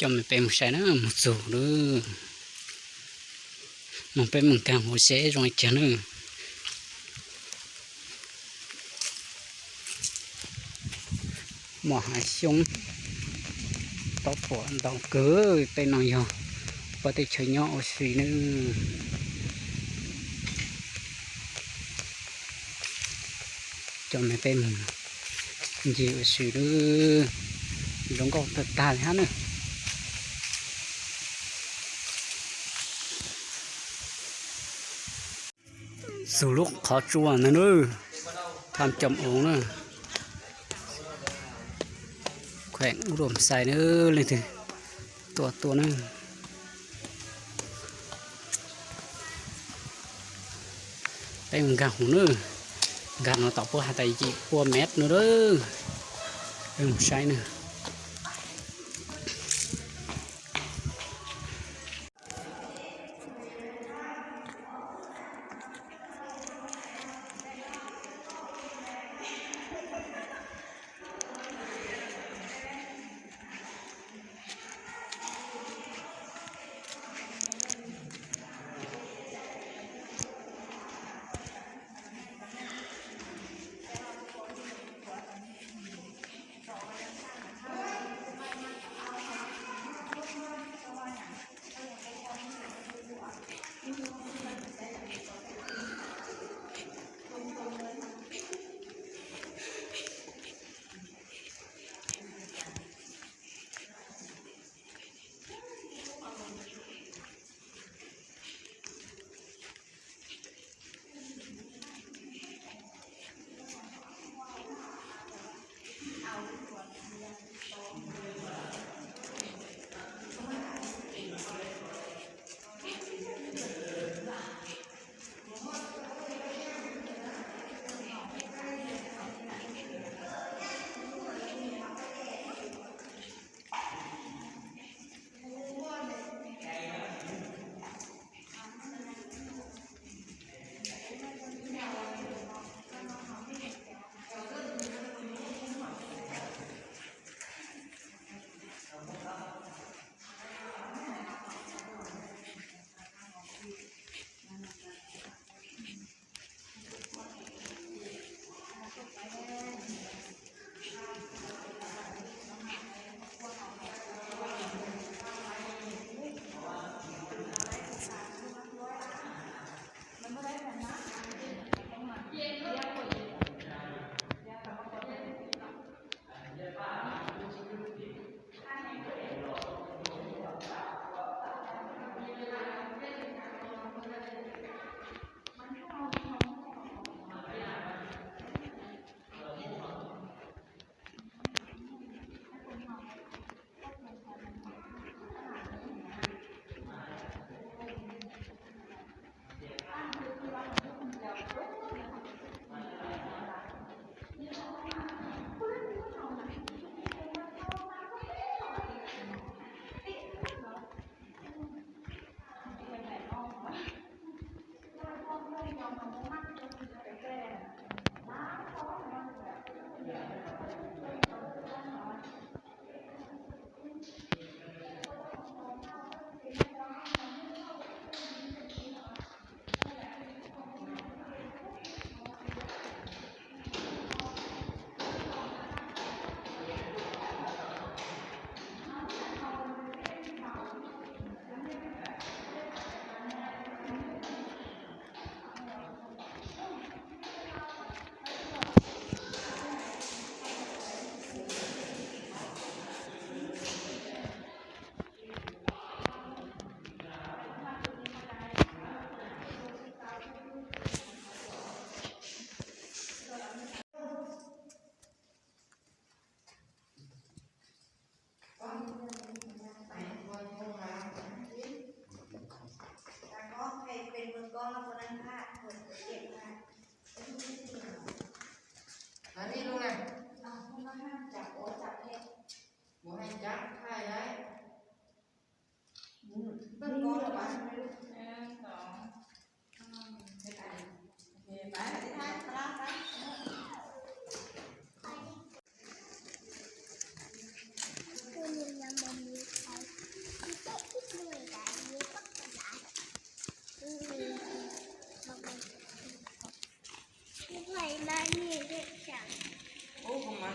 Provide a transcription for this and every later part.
Mình pem một sai nữa, một dù nữa. Mình pem mình càng hồ sẽ rồi kia nữa. Mỏ hải sông. Tao phỏ đau cớ, tay nó yo. Có thể chơi nhỏ ổ suy nữa. Cho mày pem. Djiu sia dư, lông gốc tơ tai hả nè. Dù lúc khó chua nè nư, tham chậm ống nè. Khỏe ủ đồm sai nè, lên thử. Tua tua nè. Pem gah hũ nư. Gah nó tỏ pua hạt tay chỉ pua mét nư đơ. Pem sai nư.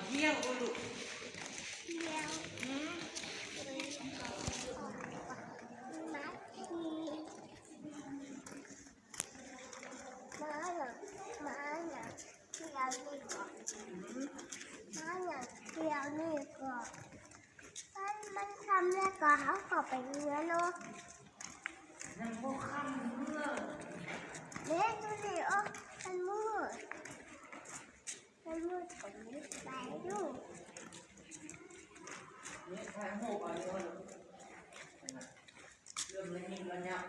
ທ່ຽວບໍ່ລູກ? ທ່ຽວ ອືມ ມາທີ່ ມານະ ມານະ ທ່ຽວນີ້ກໍ ມານະ ທ່ຽວນີ້ກໍ ມັນ ມັນຄ່ຳແລ້ວກໍເຮົາກໍໄປເຮືອນເນາະ. ຍັງບໍ່ຄ່ຳເມືອ ເດ້ ດູນີ້ ໂອ້ ມັນມືດ ມັນມືດ ກໍມີໄຟຢູ່. ນີ້ຖ່າຍຮູບເອົາຢູ່ ເລີ່ມລະຍິບລະຍັບ.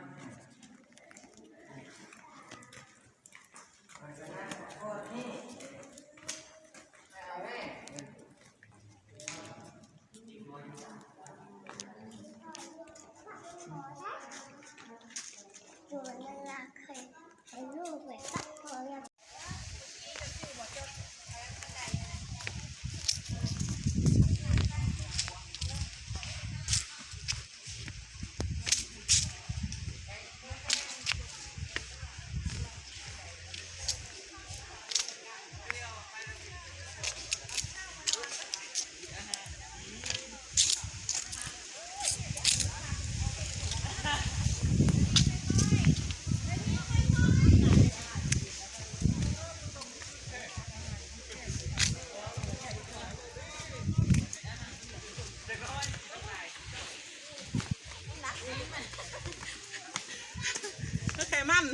ໄຂມັນ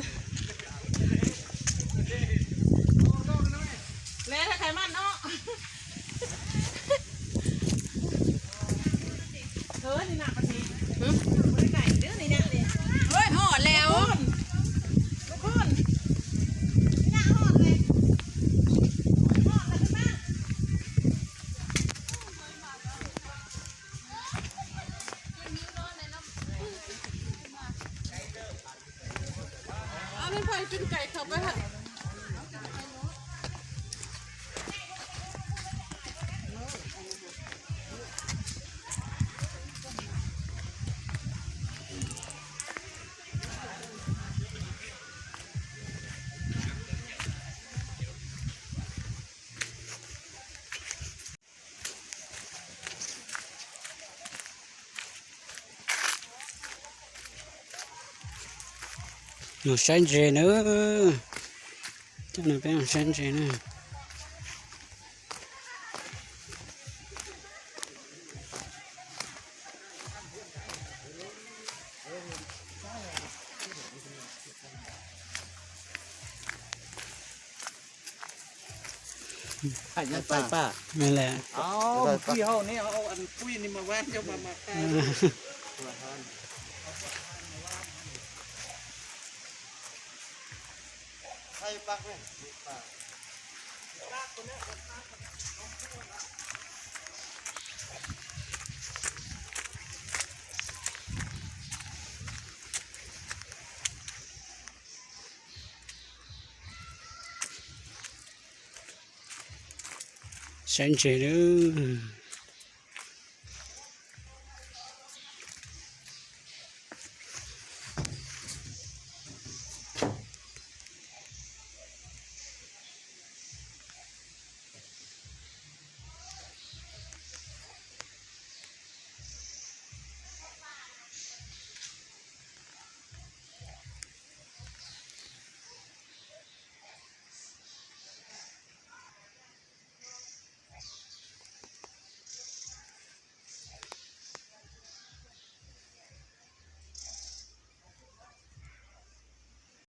ແລ່ໄຂມັນເນາະ. ເອີ ນີ້ນະ ປະເທດ ຫຶ ບໍ່ໄດ້ໄກເດີ້ ນີ້ນະ ນີ້ ເຮີ້ຍ ຮອດແລ້ວ ທຸກຄົນ ທຸກຄົນ ນີ້ນະ ຮອດແລ້ວ ຮອດແລ້ວ ຂຶ້ນມາ. ເອົາ ແມ່ນໃຜປິ່ນໄກ່ເຂົ້າໄປຫັ້ນ? ຢູ່ແສນເຈເນີ ຈັກໜ່ອຍໄປຫາແສນເຈເນີ. ໄປຫຍັງ ໄປປ່າ ໄປປ່າ ແມ່ນແຫຼະ. ເອົາ ມື້ກີ້ເຮົານີ້ເອົາອັນປຸ໋ຍນີ້ມາຫວ່ານ ເຈົ້າມາ ມາຂາຍ ເອີ ໃສ່ປັກເລີຍ ແສນເຈເດີ.